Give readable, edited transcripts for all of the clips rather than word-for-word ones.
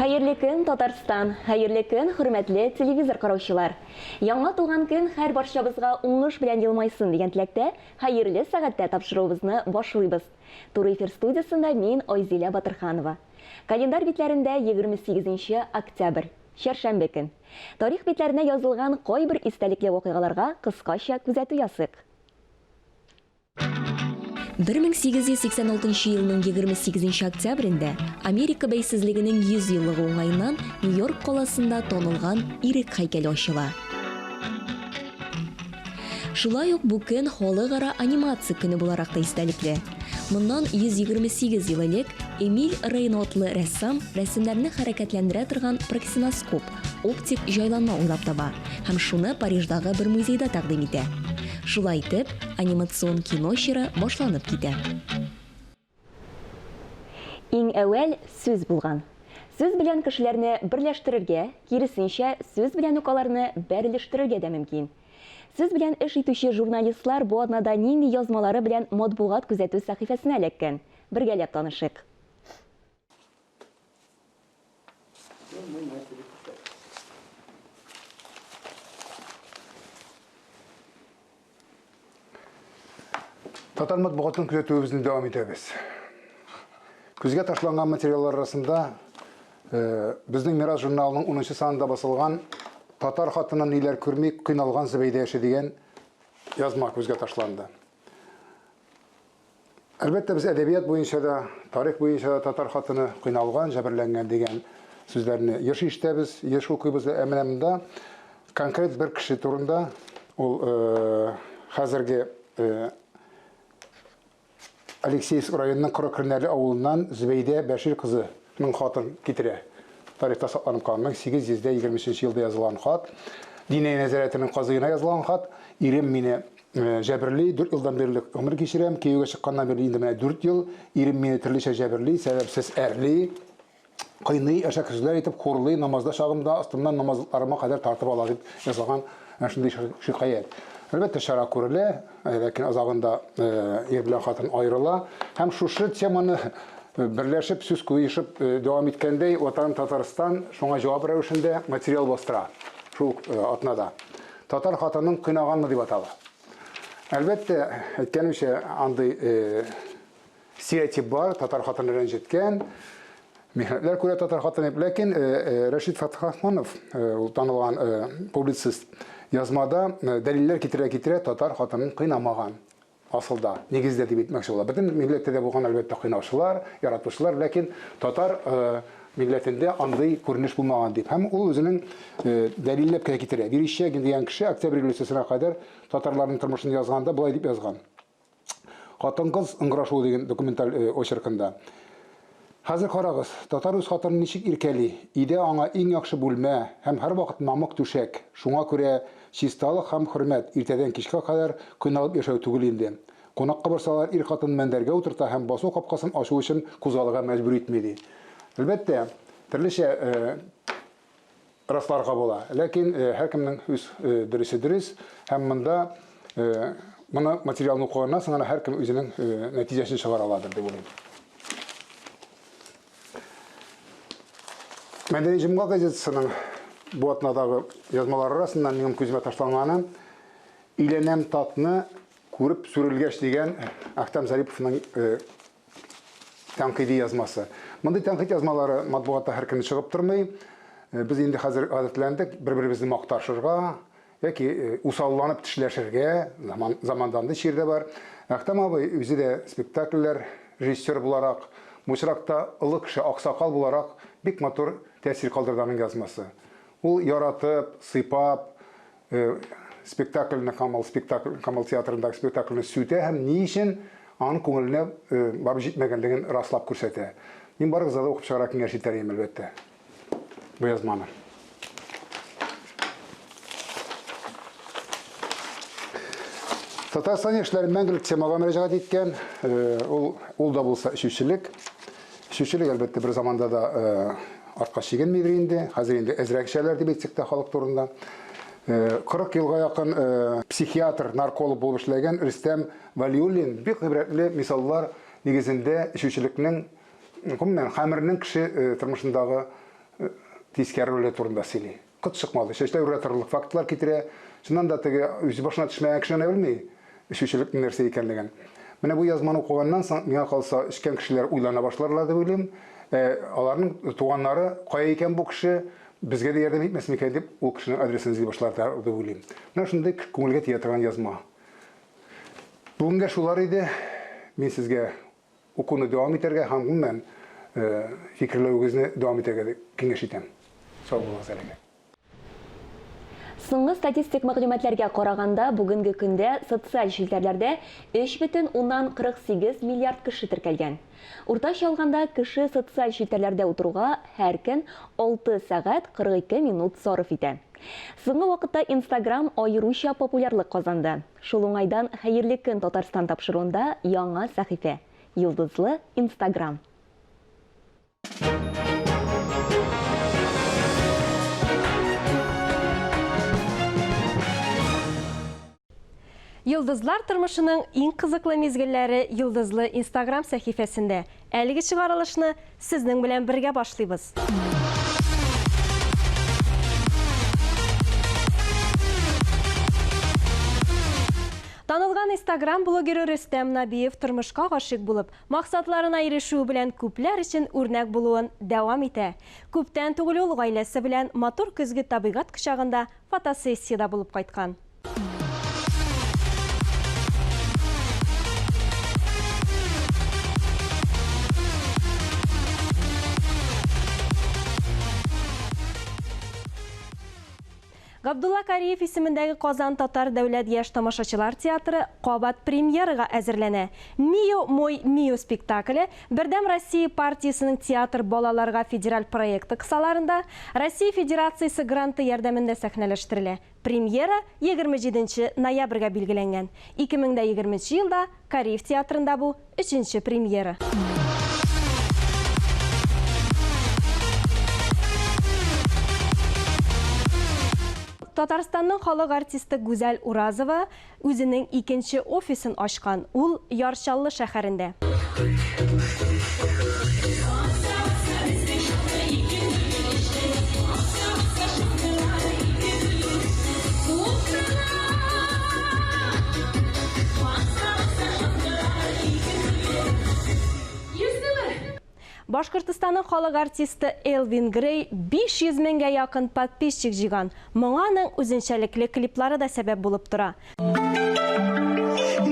Хәерле көн, Татарстан! Хәерле көн, хөрмәтле телевизор караучылар! Яңа туган көн һәр барчабызга уңыш белән елмайсын дигән теләктә, хәерле сәгатьтә тапшыруыбызны башлыйбыз. Туры эфир студиясендә мин, Айзилә Батырханова. Календарь битләрендә 28 нче октябрь. Чәршәмбе көн. Тарих битләренә язылган кайбер истәлекле вакыйгаларга кыскача күзәтү ясыйк. 1886 елның 28 октябрендә Америка бәйсезлегенең 100 еллыгы уңаеннан Нью-Йорк каласында танылган Ирек һәйкәле ачыла. Шулай ук бу көн Халыкара анимация көне буларак та истәлекле. Моннан 128 ел элек Эмиль Рейно атлы рәссам рәсемнәрне хәрәкәтләндерә торган проксиноскоп, оптик җайланма уйлап таба һәм шуны Париждагы бер музейда тәкъдим итә. Шулай итеп, анимацион кино чоры башланып китә. Иң әүвәл сүз булган. Сүз белән кешеләрне берләштерергә, киресенчә, сүз белән үк аларны бәрелештерергә дә мөмкин. Сүз белән эш итүче журналистлар бу атнада нинди язмалары белән матбугат күзәтү сәхифәсенә эләккән? Бергәләп танышыйк. Татар матбугатын күзәтүебезне дәвам итәбез. Күзгә ташланган материаллар арасында э, безнең Мирас журналының 10 санында басылган Татар хатыны ниләр күрми, кыйналган Зөбәйдә яши дигән язма күзгә ташланды. Әлбәттә, без әдәбият буенча да, тарих буенча да татар хатыны кыйналган, җәберләнгән дигән сүзләрне еш ишетәбез, еш укыйбыз. Ә менә монда конкрет бер кеше турында, ул э, хәзерге э, Алексеевск районының Коры Кернәле авылыннан Зөбәйдә Бәшир кызының хатын китерә. Тарихта сакланып калган 1823 елда язылган хат. Диния нәзарәтенең казыена язылган хат. Ирем мине э, җәберли, 4 елдан бирле гомер кичерәм, кияүгә чыкканнан бирле инде менә 4 ел ирем мине төрлечә җәберли, сәбәпсез әрли, кыйный, әшәке сүзләр әйтеп хурлый, намазда чагымда астымнан намазлыкларыма кадәр тартып ала дип язылган әнә шундый шикаять. Әлбәттә, чара күрелә, э, ләкин азагында э, ир белән хатын аерыла. Һәм шушы теманы берләшеп, сүз куешып дәвам иткәндәй, Ватан Татарстан шуңа җавап рәвешендә материал бастыра шул атнада. Татар хатынын кыйнаганмы дип атала. Әлбәттә, әйткәнемчә, андый э, стереотип бар, татар хатыны рәнҗеткән, михнәтләр күрә татар хатыны. Ләкин э, э, Рәшит Фәтхрахманов, э, ул танылган э, публицист, язмада э, дәлилләр китерә-китерә татар хатынын кыйнамаган. Асылда, нигездә дип әйтмәкче була. Бөтен милләттә дә булган, әлбәттә, кыйнаучылар, яратучылар, ләкин татар э, милләтендә андый күренеш булмаган дип. Һәм ул үзенең э, дәлилләп кенә китерә. Верещагин дигән кеше Октябрь революциясенә кадәр татарларның тормышын язганда болай дип язган. Хатын-кыз ыңгырашуы дигән документаль э, очеркында. Хәзер карагыз, татар үз хатынын ничек иркәли. Өйдә аңа иң яхшы бүлмә һәм һәрвакыт мамык түшәк. Шуңа күрә чисталык һәм хөрмәт, иртәдән кичкә кадәр кыйналып яшәү түгел инде. Кунакка барсалар, ир хатынын мендәргә утырта һәм басу капкасын ачу өчен кузгалырга мәҗбүр итми, ди. Әлбәттә, төрлечә расларга була. Ләкин э, һәркемнең үз э, дөресе дөрес һәм монда э, моны материалны укыганнан соң гына һәркем үзенең нәтиҗәсен чыгара аладыр дип уйлыйм. Мәдәни җомга газетасының бу атнадагы язмалары арасыннан минем күземә ташланганы Өйләнәм татны күреп сүрелгәч дигән Әхтәм Зариповның тәнкыйди язмасы. Мондый тәнкыйть язмалары матбугатта һәр көнне чыгып тормый. Э, без инде хәзер гадәтләндек бер-беребезне макташырга яки э, усалланып тешләшергә, заман, заманда андый чир дә бар. Әхтәм абый үзе дә спектакльләр режиссер буларак, бу очракта олы кеше, аксакал буларак бик матур тәэсир калдырды аның язмасы. Ул яратып, сыйпап, Э, спектакльне Камал спектакль Камал театрындагы спектакльне сүтә һәм ни өчен аның күңеленә э, барып җитмәгәнлеген раслап күрсәтә. Мин барыгызга да укып чыгарга киңәш итәр идем, әлбәттә, бу язманы. Татарстан яшьләре мәңгелек темага мөрәҗәгать иткән. Э, ул, ул да булса эчүчелек. Эчүчелек, әлбәттә, бер заманда да артка чигенмидер инде. Хәзер инде әзрәк эчәләр дип әйтсәк тә халык турында. 40 елга якын психиатр, нарколог булып эшләгән Рөстәм Вәлиуллин бик гыйбрәтле мисаллар нигезендә эчүчелекнең, гомумән, хәмернең кеше тормышындагы тискәре роле турында сөйли. Кот чыкмады. Чәчләр үрә торырлык фактлар китерә. Чыннан да теге үз башына төшмәгән кеше генә белми эчүчелекнең нәрсә икәнлеген. Менә бу язманы укыганнан соң, миңа калса, эчкән кешеләр уйлана башларлар дип уйлыйм. Ә аларның туганнары, кая икән бу кеше, безгә дә ярдәм итмәс микән дип, ул кешенең адресын эзли башларлар дип уйлыйм. Менә шундый күңелгә тия торган язма. Бүгенгә шулар иде. Мин сезгә укуны дәвам итәргә һәм гомумән фикерләвегезне дәвам итәргә киңәш итәм. Сау булыгыз әлегә. Соңгы статистик мәгълүматларга караганда, бүгенге көндә социаль челтәрләрдә 3,48 миллиард кеше теркәлгән. Уртача алганда, кеше социаль челтәрләрдә утыруга һәр көн 6 сәгать 42 минут сарыф итә. Соңгы вакытта Инстаграм аеруча популярлык казанды. Шул уңайдан Хәерле көн, Татарстан тапшыруында яңа сәхифә, Йолдызлы Инстаграм. Йолдызлар тормышының иң кызыклы мизгелләре Йолдызлы Инстаграм сәхифәсендә. Әлеге чыгарылышны сезнең белән бергә башлыйбыз. Танылган Инстаграм блогеры Рөстәм Набиев тормышка гашыйк булып, максатларына ирешүе белән күпләр өчен үрнәк булуын дәвам итә. Күптән түгел ул гаиләсе белән матур көзге табигать кочагында фотосессиядә булып кайткан. Габдулла Кариев исемендәге Казан татар дәүләт яшь тамашачылар театры кабат премьерага әзерләнә. Мио мой Мио спектакле Бердәм Россия партиясенең Театр балаларга федераль проекты кысаларында Россия Федерациясе гранты ярдәмендә сәхнәләштерелә. Премьера 27 нче ноябрьгә билгеләнгән. 2020 нче елда Кариев театрында бу, өченче премьера. Татарстанның халык артисты Гүзәл Уразова үзенең икенче офисын ачкан, ул Яр Чаллы шәһәрендә. Башкортостанның халык артисты Элвин Грей 500 меңгә якын подписчик җыйган. Моңа аның үзенчәлекле клиплары да сәбәп булып тора.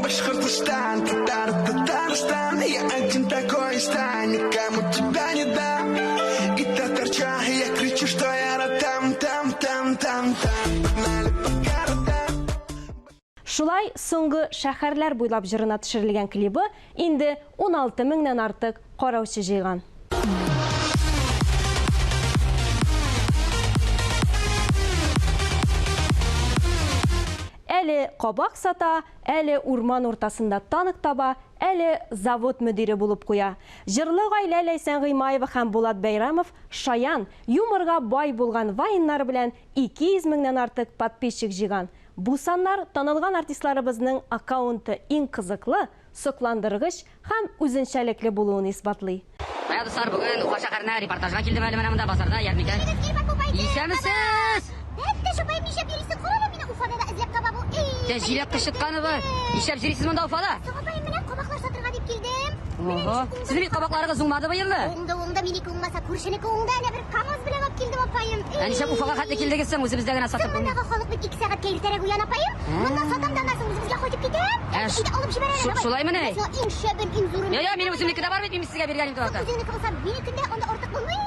Башкортостан, татар, Татарстан, я один такой стань, никому тебя не дам. И татарча, я кричу, что я рад там, там, там, там, там. Погнали по городам. Шулай Соңгы шәһәрләр буйлап җырына төшерелгән клибы инде 16 меңнән артык караучы җыйган. Әле кабак сата, әле урман уртасында танк таба, әле завод мөдире булып куя. Җырлы гаилә Ләйсән Гыймаева һәм Булат Бәйрәмов шаян, юморга бай булган вайннары белән 200 меңнән артык подписчик җыйган. Бу саннар танылган артистларыбызның аккаунты иң кызыклы, сокландыргыч һәм үзенчәлекле булуын исбатлый. Менә, дуслар, бүген Уфа шәһәренә репортажга килдем әле менә монда базарда, ярминкә. Исәнмесез! Бәттәш апаем, нишләп йөрисең? Кара әле, мине Уфада да эзләп таба бу. Эй! Сә җиләк кычытканова. Нишләп йөрисез монда Уфада? Соң апаем, менә кабаклар сатырга дип килдем. Менә Ого. ничек уңды. Сезнең бит кабакларыгыз уңмады быелны. Уңды, уңды, минеке уңмаса, күршенеке уңды. Әнә бер КАМАЗ белән алып килдем, апаем. Ә нишләп Уфага хәтле килдегез соң? Үзебездә генә сатып булмый. Мондагы халык бит 2 сәгатькә иртәрәк уяна, апаем. Монда сатам да, аннан соң үзебезгә кайтып китәм. Ә, Әйдә, алып җибәр әле, давай. шулаймыни? Менә сиңа иң шәбен, иң зурын. Йо, йо, минем үземнеке дә бар бит, мин сезгә биргән идем вакытта. Үзеңнеке булса, минекендә анда артык булмый.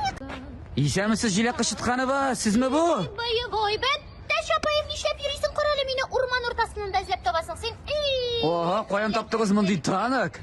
Исәнмесез, Җиләк Кычытканова, сезме бу? Боевой бәттәш апаем, нишләп йөрисең? Кара әле, мине урман уртасыннан да эзләп табасың син. Эй! Ага, каян таптыгыз мондый танк?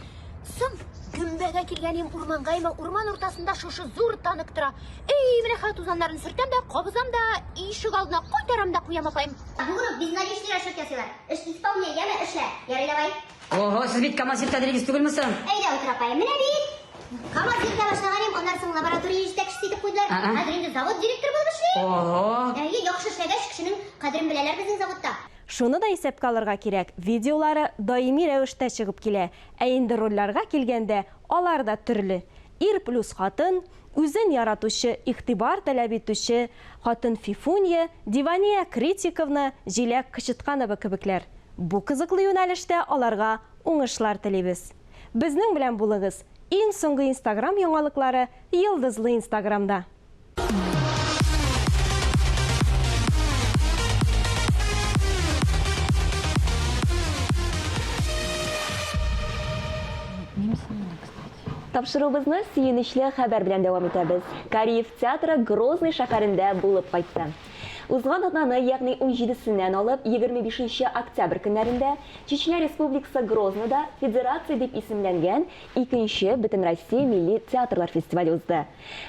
Соң, гөмбәгә килгән идем урманга, имә урман уртасында шушы зур танк тора. Эй, менә хәзер тузаннарын сөртәм дә, кабызам да, ишек алдына кайтарам да куям, апаем. Бүген үк безналичный расчет ясыйлар. Эш исполняй, яме, эшлә. Ярый, давай. Ого, сез бит КАМАЗ йөртә дидегез түгелме соң? Әйдә, утыр, апаем, менә бит. КАМАЗ йөртә башлаган идем, аннан соң лаборатория җитәкчесе итеп куйдылар. Хәзер инде завод директоры булып эшлим. Ого! Әйе, яхшы эшләгәч, кешенең кадерен беләләр безнең заводта. Шуны да исәпкә алырга кирәк, видеолары даими рәвештә чыгып килә, ә инде рольләргә килгәндә, алар да төрле. Ир плюс хатын, үзен яратучы, игътибар таләп итүче хатын Фифунья, Дивания Критиковна, Җиләк Кычытканова кебекләр. Бу кызыклы юнәлештә аларга уңышлар телибез. Безнең белән булыгыз! Иң соңгы Инстаграм яңалыклары Йолдызлы Инстаграмда. Тапшыруыбызны сөенечле хәбәр белән дәвам итәбез. Кариев театры Грозный шәһәрендә булып кайтты. Узган атнаны, ягъни унҗидесеннән алып 25 октябрь көннәрендә Чечня Республикасы Грозныйда Федерация дип исемләнгән икенче Бөтенроссия милли театрлар фестивале узды.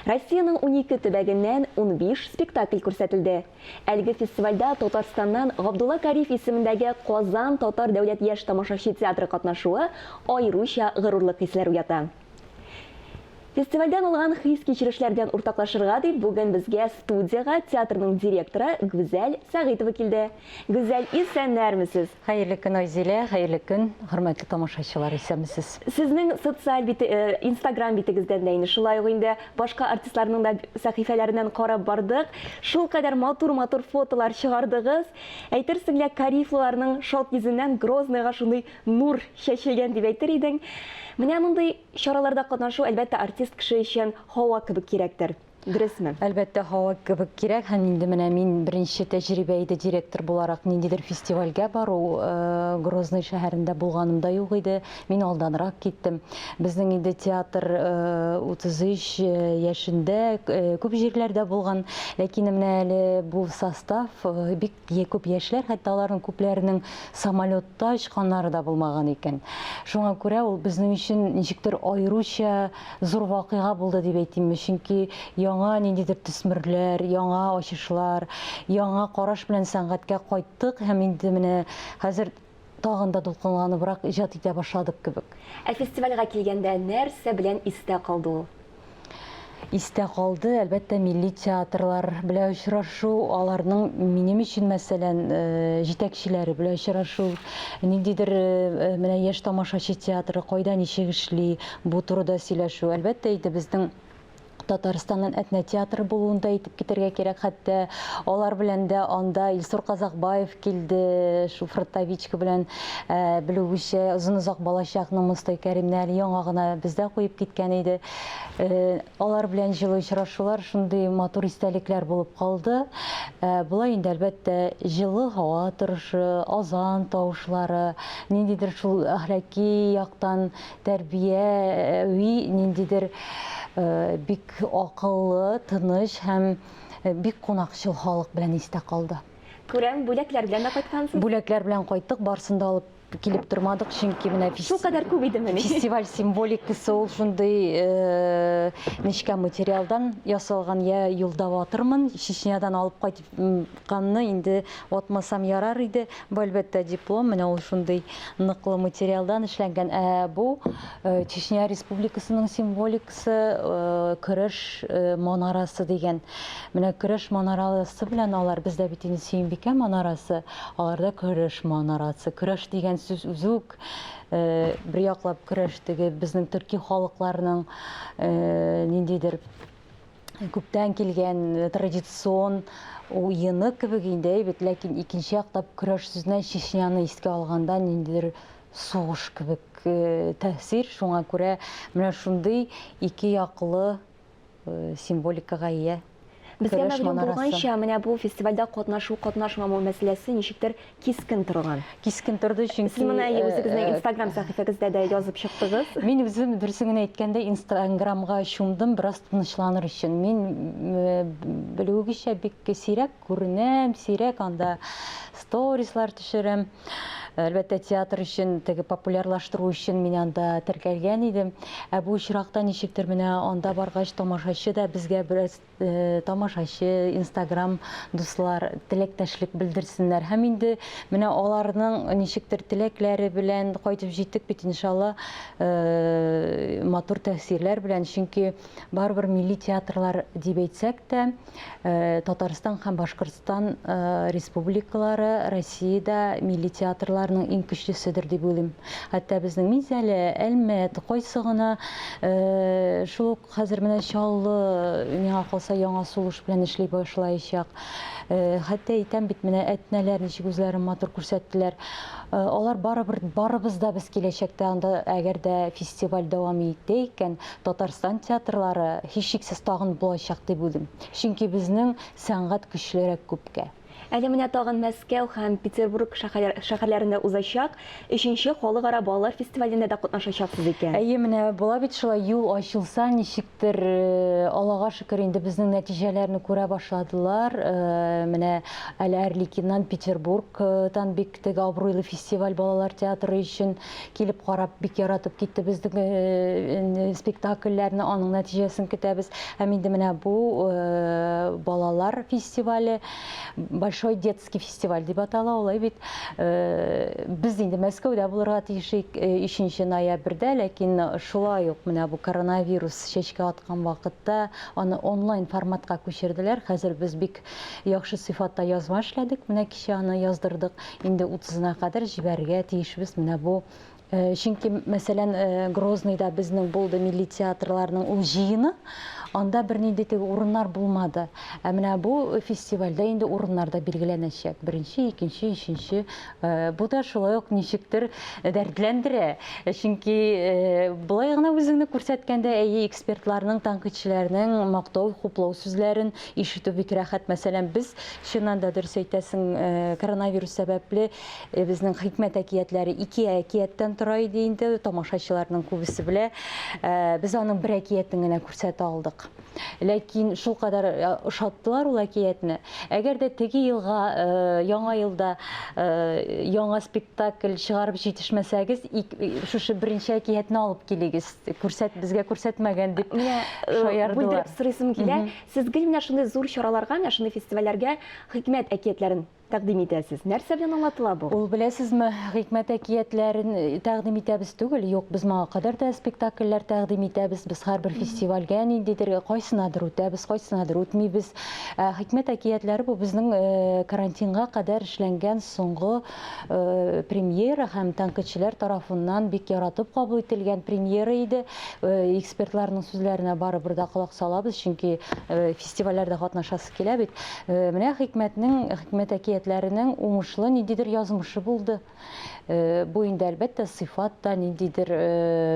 Россиянең 12 төбәгеннән 15 спектакль күрсәтелде. Әлеге фестивальдә Татарстаннан Габдулла Кариев исемендәге Казан татар дәүләт яшь тамашачы театры катнашуы аеруча горурлык хисләре уята. Фестивальдән алган хис-кичерешләр белән уртаклашырга дип бүген безгә студиягә театрның директоры Гүзәл Сәгыйтова килде. Гүзәл, исәннәрмесез! Хәерле көн, Айзилә, хәерле көн, хөрмәтле тамашачылар, исәнмесез! Сезнең социаль бите, Инстаграм битегездән дә инде шулай ук инде башка артистларның да сәхифәләреннән карап бардык. Шулкадәр матур-матур фотолар чыгардыгыз. Әйтерсең лә Кариевлыларның шат йөзеннән Грозныйга шундый нур чәчелгән дип әйтер идең. Менә мондый Чараларда катнашу, әлбәттә, артист кеше өчен һава кебек кирәктер. Дөресме? Әлбәттә, һава кебек кирәк һәм инде менә мин беренче тәҗрибә иде директор буларак ниндидер фестивальгә бару, Грозный шәһәрендә булганым да юк иде, мин алданрак киттем. Безнең инде театр 33 яшендә күп җирләрдә булган, ләкин менә әле бу состав бик Күп яшьләр, хәтта аларның күпләренең самолетта очканнары да булмаган икән. Шуңа күрә ул безнең өчен ничектер аеруча зур вакыйга булды дип әйтимме, чөнки яңа ниндидер төсмерләр, яңа ачышлар, яңа караш белән сәнгатькә кайттык һәм инде менә хәзер тагын да дулкынланыбрак иҗат итә башладык кебек. Ә фестивальгә килгәндә, нәрсә белән истә калды ул? Истә калды, әлбәттә, милли театрлар белән очрашу, аларның минем өчен, мәсәлән, җитәкчеләре белән очрашу, ниндидер менә яшь тамашачы театры кайда ничек эшли, бу турыда сөйләшү. Әлбәттә инде, безнең Татарстаннан Әтнә театры булуын да әйтеп китәргә кирәк, хәтта алар белән дә анда Илсур Казакбаев килде, шул фронтовичка белән, белүебезчә, озын-озак балачакның Мостай Кәримне әле яңа гына бездә куеп киткән иде. Алар белән җылы очрашулар шундый матур истәлекләр булып калды. Болай инде, әлбәттә, җылы һава торышы, азан тавышлары, ниндидер шул әхлаки яктан тәрбияви ниндидер бик акыллы, тыныч һәм бик кунакчыл халык белән истә калды. Күрәм, бүләкләр белән дә кайткансыз. Бүләкләр белән кайттык, барысын да алып килеп тормадык, чөнки менә Шулкадәр күп идемени? Фестиваль символикасы ул шундый э, нечкә материалдан ясалган, я юлда ватырмын, Чечнядан алып кайтканны инде ватмасам ярар иде. Бу, әлбәттә, диплом, менә ул шундый ныклы материалдан эшләнгән. Ә бу э, Чечня Республикасының символикасы, э, көрәш манарасы дигән. Менә көрәш манарасы белән алар, бездә бит инде Сөембикә манарасы, Аларда көрәш манарасы. Көрәш дигән сүз үзе үк бер яклап көрәш теге безнең төрки халыкларның ниндидер күптән килгән традицион уены кебек инде әйбәт, ләкин икенче яктап көрәш сүзеннән Чечняны искә алганда ниндидер сугыш кебек тәэсир. Шуңа күрә менә шундый ике яклы символикага ия. Безгә мәгълүм булганча, менә бу фестивальдә катнашу, катнашмау мәсьәләсе ничектер кискен торган. Кискен торды, чөнки Сез моны үзегезнең Инстаграм сәхифәгездә дә язып чыктыгыз. Мин үзем, дөресен генә әйткәндә, Инстаграмга чумдым бераз тынычланыр өчен. Мин, белүегезчә, бик сирәк күренәм, сирәк анда сторислар төшерәм. Әлбәттә, театр өчен, теге популярлаштыру өчен мин анда теркәлгән идем. Ә бу очракта ничектер менә анда баргач тамашачы да безгә бераз тамашачы, Инстаграм дуслар теләктәшлек белдерсеннәр. Һәм инде менә аларның ничектер теләкләре белән кайтып җиттек бит, иншалла, матур тәэсирләр белән. Чөнки барыбер милли театрлар дип әйтсәк тә, Татарстан һәм Башкортстан республикалары Россиядә милли театрларның иң көчлеседер дип уйлыйм. Хәтта безнең Минзәлә, Әлмәт, кайсы гына шул ук хәзер менә Чаллы, миңа калса, яңа сулыш белән эшли башлаячак. Хәтта әйтәм бит, менә Әтнәләр ничек үзләрен матур күрсәттеләр. Алар барыбер, барыбыз да без киләчәктә анда, әгәр дә фестиваль дәвам итә икән, Татарстан театрлары һичшиксез тагын булачак дип уйлыйм. Чөнки безнең сәнгать көчлерәк күпкә. Әле менә тагын Мәскәү һәм Петербург шәһәрләрендә узачак өченче халыкара балалар фестивалендә дә катнашачаксыз икән. Әйе, менә була бит шулай, юл ачылса, ничектер, Аллага шөкер, инде безнең нәтиҗәләрне күрә башладылар. Менә әле Арлекиннан, Петербургтан бик теге абруйлы фестиваль балалар театры өчен Килеп карап, бик яратып китте безнең спектакльләрне, аның нәтиҗәсен көтәбез. Һәм инде менә бу балалар фестивале, Большой детский фестиваль дип атала, алай бит. Без инде Мәскәүдә булырга тиеш 3 ноябрьдә, ләкин шулай ук менә бу коронавирус чәчкә аткан вакытта аны онлайн форматка күчерделәр. Хәзер без бик яхшы сыйфатта язма эшләдек, менә кичә аны яздырдык. Инде утызына кадәр җибәрергә тиешбез менә бу. Чөнки, мәсәлән, Грозныйда безнең булды милли театрларның ул җыены, анда бернинди теге урыннар булмады. Ә менә бу фестивальдә инде урыннар да билгеләнәчәк. Беренче, икенче, өченче. Бу да шулай ук ничектер дәртләндерә. Чөнки болай гына үзеңне күрсәткәндә, әйе, экспертларның, тәнкыйтьчеләрнең мактау, хуплау сүзләрен ишетү бик рәхәт. Мәсәлән, без Чыннан да дөрес әйтәсең, коронавирус сәбәпле безнең Хикмәт әкиятләре ике әкияттән тора иде инде, тамашачыларның күбесе белә. Без аның бер әкиятен генә күрсәтә алдык. Ләкин шулкадәр ошаттылар ул әкиятне. Әгәр дә теге елга, яңа елда яңа спектакль чыгарып җитешмәсәгез, шушы беренче әкиятне алып килегез, күрсәт, безгә күрсәтмәгән дип шаярдылар. Бүлдереп сорыйсым килә, Сез гел менә шундый зур чараларга, менә шундый фестивальләргә хикмәт әкиятләрен тәкъдим итәсез. Нәрсә белән аңлатыла бу? Ул, беләсезме, хикмәт әкиятләрен тәкъдим итәбез түгел, юк, без моңа кадәр дә спектакльләр тәкъдим итәбез, без һәрбер фестивальгә ниндидер, кайсынадыр үтәбез, кайсынадыр үтмибез. Ә хикмәт әкиятләре бу безнең карантинга кадәр эшләнгән соңгы премьера һәм тәнкыйтьчеләр тарафыннан бик яратып кабул ителгән премьера иде. Экспертларның сүзләренә барыбер дә колак салабыз, чөнки фестивальләрдә катнашасы килә бит. Менә Хикмәтнең, Хикмәт әкиятләренең уңышлы ниндидер язмышы булды. Бу инде, әлбәттә, сыйфат та, ниндидер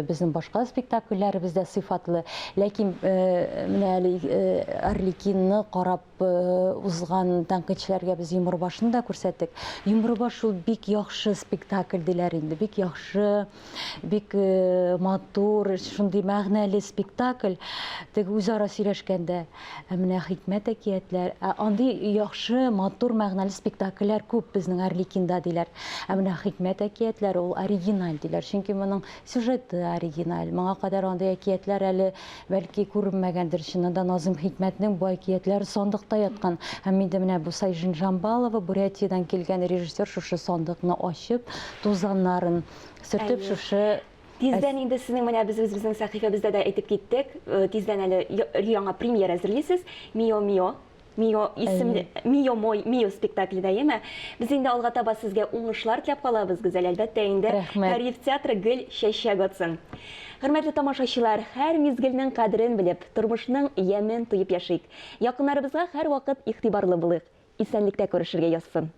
безнең башка спектакльләребез дә сыйфатлы. Ләкин менә әле Арлекинны карап узган тәнкыйтьчеләргә без Йомрыбашны да күрсәттек. Йомрыбаш ул бик яхшы спектакль диләр инде, бик яхшы. Бик матур, шундый мәгънәле спектакль. Теге үзара сөйләшкәндә, ә менә хикмәт әкиятләр, ә андый яхшы, матур, мәгънәле спектакльләр күп безнең Арлекинда диләр. Ә менә хикмәт әкиятләре ул оригиналь диләр. Чөнки моның сюжеты оригиналь. Моңа кадәр андый әкиятләр әле бәлки күренмәгәндер. Чыннан да Назыйм Хикмәтнең бу әкиятләре сандыкта яткан. Һәм инде менә бу Сайжин Жамбалова, Бурятиядән килгән режиссер шушы сандыкны ачып, тузаннарын сөртеп шушы Тиздән инде сезнең менә без үзебезнең сәхифәбездә дә әйтеп киттек. Тиздән әле яңа премьера әзерлисез. Мио Мио. Мио исемле Мио мой Мио спектакле дә, әйеме? Без инде алга таба сезгә уңышлар теләп калабыз, Гүзәл, әлбәттә инде. Кариев театры гел чәчәк атсын. Хөрмәтле тамашачылар, һәр мизгелнең кадерен белеп, тормышның ямен тоеп яшик. Якыннарыбызга һәрвакыт игътибарлы булыйк. Исәнлектә күрешергә язсын.